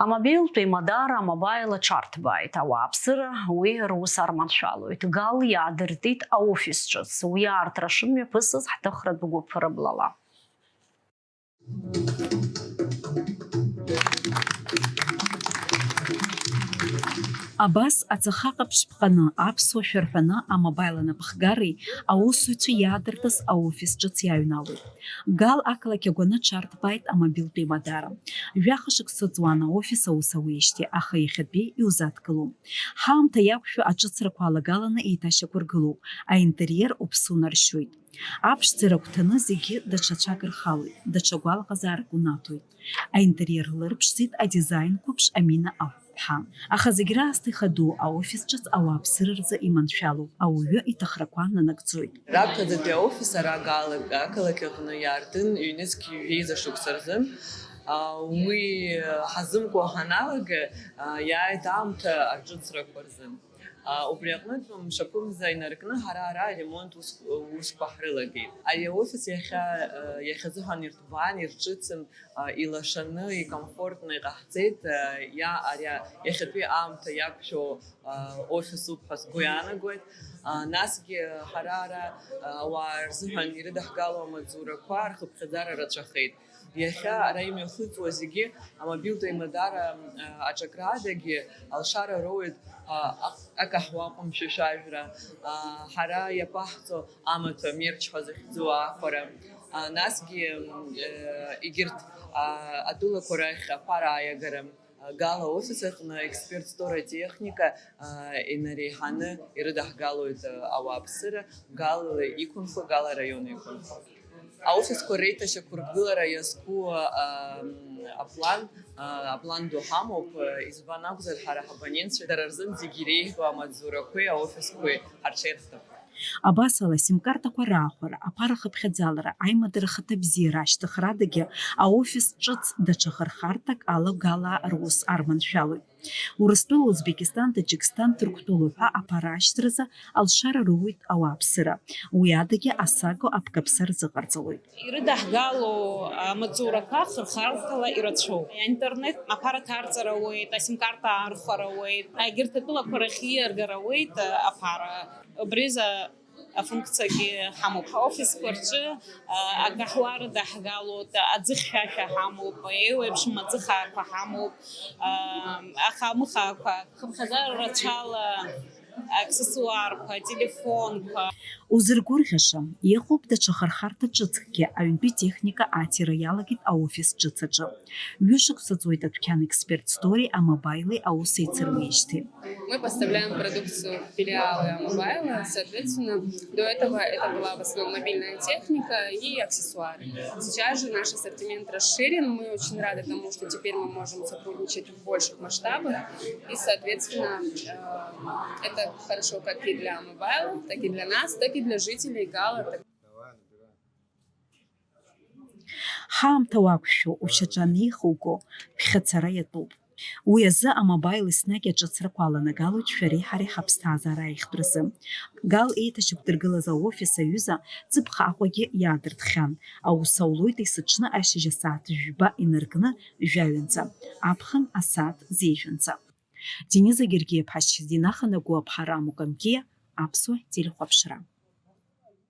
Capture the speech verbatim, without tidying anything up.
Амобилтә еимадара амобаил аҽарҭбааит, ауааԥсыра уи рус арманшәалоит. Гал иаадыртит аофис ҿыц, уи аартра шымҩаԥысыз ҳҭыхратә гәыԥ рыблала. Абас аҵәахаҟаԥшь ԥҟаны, аԥсуа шәа рҳәаны, амобаил анапхгареи аусзуҩцәеи иаадыртыз аофис ҿыц иааҩналоит. Гал ақалақь агәаны аҽарҭбааит амобилтә еимадара. Жәаха шықәса ҵуан аофис аус ауеижьҭеи, аха иахьатәи иузадкылом. Ҳаамҭа иақәшәо аҿыцрақәа алагаланы еиҭашьақәыргылоуп, аинтериер уԥсы унаршьоит. Аԥшӡара агәҭаны зегьы даҽа цәак рхалоит, даҽа гәалаҟазаарак унаҭоит. Аинтериер лырԥшӡеит адизаин қәыԥш Амина Аҳәԥҳа. Аха зегь раасҭа ихадоу аофис ҿыц ауааԥсыра рзы иманшәалоуп, ауаҩы иҭахрақәа нанагӡоит. Раԥхьаӡатәи аофис ара Гал ақалақь аҟны иаартын ҩнызқь ҩажәа шықәса рзын. А, уи ҳазымкуа ҳаналага, а, иааит аамҭа аҿыцрақәа рзын. А, убри аҟнытә мшаԥымза инаркны ҳара ара аремонт ус-, усқәа ҳрылагеит. Ари аофис иахьа, а, иахьазыҳәан ирҭбаан, ирҿыцын, а, илашаны, икомфортно иҟаҳҵеит. А, иа-, ари а-, иахьатәи аамҭа иақәшәо, а, офисуп ҳәа сгәы иаанагоит. А, насгьы ҳара ара, а, ауаа рзыҳәан ирыдаҳгало амаҵзурақәа рхыԥхьаӡара рацәахеит. Иахьа ара имҩахыҵуа зегьы амобилтә еимадара, а, аҿакрадагьы алшара роуеит, а, а-, акаҳуа ҟәымшәышәажәра, а, ҳара иаԥаҳҵо амаҭәа мерч ҳәа захьӡу аахәара, а, насгьы, м, э, егьырҭ, а, атәылақәа рахь аԥара аиагара, а, Гал аофис аҟны експерт стора техника, а, инареиҳаны ирыдаҳгалоит, а, ауааԥсыра, Гал иқәынхо, Гал араион иқәынхо. Аофисқәа реиҭашьақәыргылара иазку, а, аплан, а, аплан ду ҳамоуп, а, избан акәзар, ҳара ҳабонентцәа дара рзын зегьы иреиӷьу амаҵзурақәеи аофисқәеи ҳарҽеирхтып. Абасала, симкартақәа раахәара, аԥара хыԥхьаӡалара, аимадара ахаҭабзиара ашьҭыхрадагьы аофис ҿыц даҽа хырхарҭак ала Гал рус арманшәалоит. Урыстәыла, Узбекистан, Таџьиксҭан, Ҭырқәтәыла ҳәа аԥара ашьҭразы алшара роуеит ауааԥсыра. Уи адагьы асаго аԥкаԥса рзыҟарҵалоит. Ирыдаҳгало амаҵурақәа хырхарҭала ирацәоуп. Аинтернет аԥара ҭарҵара ауеит, асимкарта аархәара ауеит, егьырҭ атәылақәа рахь ииаргара ауеит аԥара. Убри азы афункциагьы ҳамоуп. Ҳаофисқәа рҿы, а, акаҳуа рыдаҳгалоит, аӡы хьшәашәа ҳамоуп, еиуеиԥшым аӡыхаақәа ҳамоуп, а, аха амыхаақәа, хыԥхьаӡара рацәала аксессуарқәа, ателефонқәа. Узыргәырӷьаша, иҟоуп даҽа хырхарҭа ҿыцкгьы, аҩнтәи техника аҭира иалагеит аофис ҿыц аҿы. Ҩышықәса ҵуеит адәқьан експерт стори амобаили аус еицыруеижьҭеи. Мы поставляем продукцию в филиалы Амобайла. Соответственно, до этого это была в основном мобильная техника и аксессуары. Сейчас же наш ассортимент расширен. Мы очень рады тому, что теперь мы можем сотрудничать в больших масштабах. И, соответственно, э, это хорошо как и для Амобайла, так и для нас, так и для жителей Гала. Ҳаамҭа уақәшәо, ушьаҿа анеихуго, ԥхьацара иатәуп. Уи азы амобаил еснагь аҿыцрақәа аланагалоит шәареи ҳареи ҳаԥсҭазаара аиӷьтәразы. Гал еиҭашьақәдыргылаз аофис аҩыза ҵыԥх Аҟәагьы иаадыртхьан. Аус аулоит есыҽны ашьыжь асааҭ жәба инаркны жәаҩанӡа, аԥхын асааҭ зеижәанӡа. Дениза Гергиеԥҳа, Шьазина Ханагәаԥҳа, Рамо Камкиа, Аԥсуа телехәаԥшра.